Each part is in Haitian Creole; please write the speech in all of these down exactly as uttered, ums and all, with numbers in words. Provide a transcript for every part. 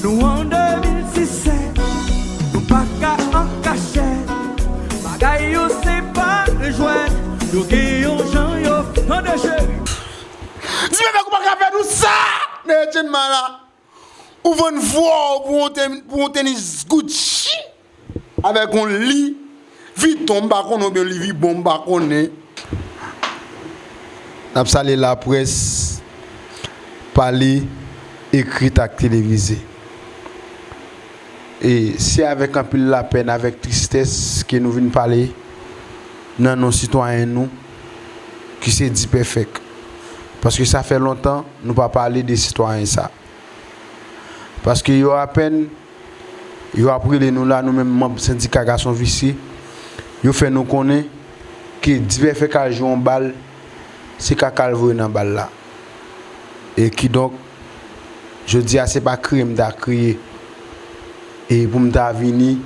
Nou an de mil disèt, nou pa ka an kachèt. Bagay yo se pa jwèt, yo gen yon jan yo tande cheri. Di bebe ou pa ka fè nou sa! Nan Etienne Mala, ou vann vwa w pou yon ten-, pou yon tenis Gucci avèk yon Louis Vuitton, m pa konnen, oubyen Louis Vuitton, m pa konnen. N ap salye laprès, pale, ekrit ak televize. E se avèk anpil lapèn, avèk tristès ke nou vin pale nan non sitwayen nou ki se Dipèfèk. Paske sa fè lontan nou pa pale de sitwayen sa. Paske yo apèn, yo ap rele nou la, nou menm manm sendika Gason Visye, yo fè nou konnen ke Dipèfèk al jwe yon bal, se kaka l voye nan bal la. E kidonk, jodi a se pa kriye m ta kriye. E pou m ta vini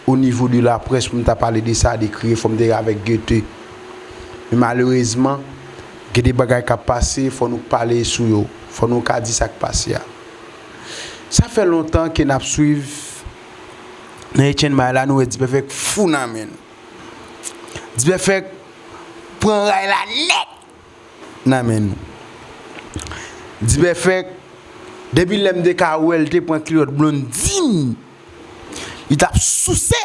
o nivo de laprès pou m ta pale de sa, de kriye, fò m te avèk gete. Men malerezman, gen de bagay k ap pase, fò nou pale sou yo. Fò nou ka di sa k pase a. Sa fè lontan ke n ap swiv nan Etienne Mala, nou wè Dipèfèk fou nan men nou. Dipèfèk pran ray la nèt nan men nou. Dipèfèk, depi lè m te ka wè l te pran kilòt Blondine, li t ap souse.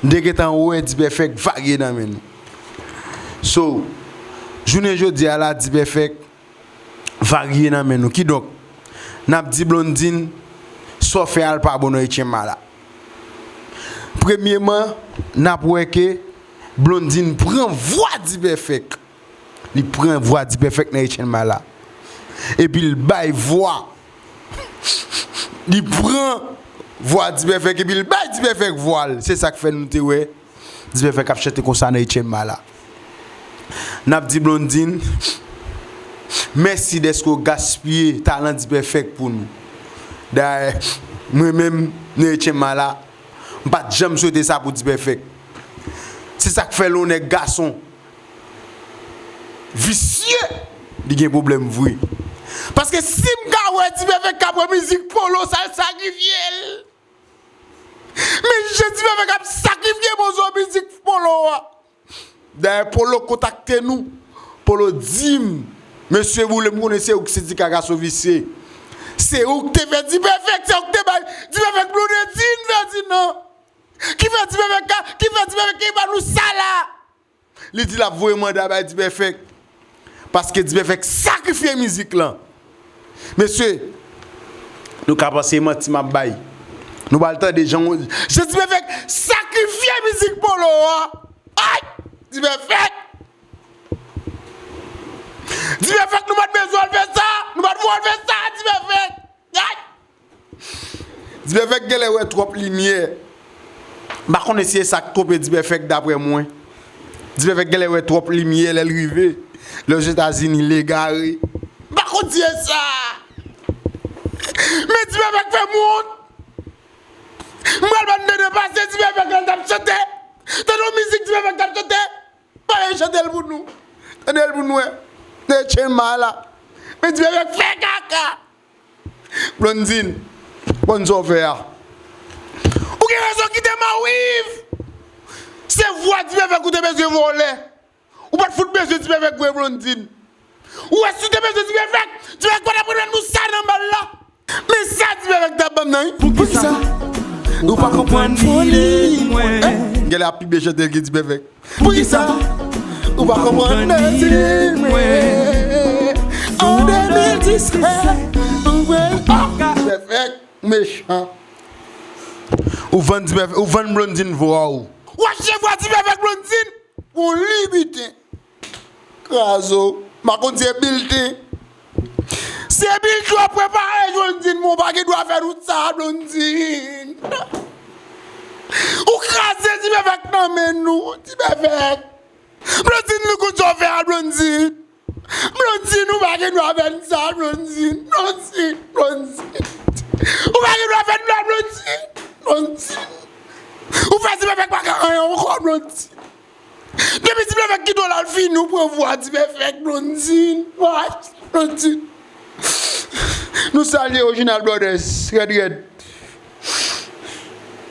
M te gentan wè Dipèfèk varye nan men nou. So, jounen jodi a la, Dipèfèk varye nan men nou. Kidonk, n ap di Blondine, sa w fè a l pa bon nan Etienne Mala. Premyeman, n ap wè ke Blondine pran vwa Dipèfèk. Li pran vwa Dipèfèk nan Etienne Mala. Epi l bay vwa. Li pran vwa Dipèfèk epi l bay Dipèfèk vwa l. Se sa k fè nou te wè Dipèfèk ap chante konsa nan Etienne Mala. N ap di Blondine, mèsi dèske w gaspiye talan Dipèfèk pou nou. Dayè, mwen menm, nan Etienne Mala, m pa t janm swete sa pou Dipèfèk. Se sa k fè lè w nèg gason visye, li gen pwoblèm vre. Paske si m ka wè Dipèfèk ka pran mizik Polo, sa l sakrifye l. Men jan Dipèfèk ap sakrifye bozo mizik Polo a. Dayè, Polo kontakte nou. Polo di m, mesye Boule, m konnen se ou ki sendika Gason Visye. Se ou ki te fè Dipèfèk, se ou ki te bay Dipèfèk Blondedine, Fèdinan. Ki fè Dipèfèk ka, ki fè Dipèfèk ki ba nou sa la. Li di l ap voye manda bay Dipèfèk. Paske Dipèfèk sakrifye mizik lan. Mesye, nou ka panse e manti m ap bay. Nou pral tande jan, jan Dipèfèk sakrifye mizik Polo a. Ay! Dipèfèk! Dipèfèk, nou pa t bezwen w al fè sa! Nou pa t voye w al fè sa, Dipèfèk! Ay! Dipèfèk genlè wè twòp limyè. M pa konnen si e sa k twonpe Dipèfèk, daprè mwen. Dipèfèk genlè wè twòp limyè lè l rive lè Ozetazini, l egare. M pa konn si e sa. Men Dipèfèk fè m wont. M pral ban n de pase Dipèfèk lè l t ap chante. Tande yon mizik Dipèfèk t ap chante. Payen chante l pou nou. Tande l pou nou wè. Nan Etienne Mala. Men Dipèfèk fè kaka. Blondine, konn sa w fè a. Ou gen rezon kite Mawiv. Se vwa Dipèfèk ou te bezwen vòlè. Ou pa t fout bezwen Dipèfèk vre Blondine. Ou wè si w te bezwen Dipèfèk, Dipèfèk pa t ap remèt nou sa nan bal la. Men sa Dipèfèk t ap ban m nan, wi. Poukisa ou pa konprann foli mwen? M genlè ap pi byen chante l ke Dipèfèk. Poukisa ou pa konprann mezi mwen? An de mil disèt, ou wè, ah, Dipèfèk mechan. Ou vann Dipèfèk, ou vann Blondine vwa w. W achte vwa Dipèfèk Blondine pou li biten. Kraze w. M pa konn si e bilten. Si e bilten w ap prepare, Blondine, men w pa gen dwa fè nou sa, Blondine. Ou kraze Dipèfèk nan men nou, Dipèfèk. Blondine, nou konn sa w fè a, Blondine. Blondine, ou pa gen dwa fè n sa, Blondine. Blondine, Blondine. Ou pa gen dwa fè n sa, Blondine. Blondine. Ou fè Dipèfèk pa ka anyen ankò, Blondine. Depi Dipèfèk kite w la, l fini, ou pran vwa Dipèfèk, Blondine. Why? Blondine. Nou salye Original Brothers, rèd rèd.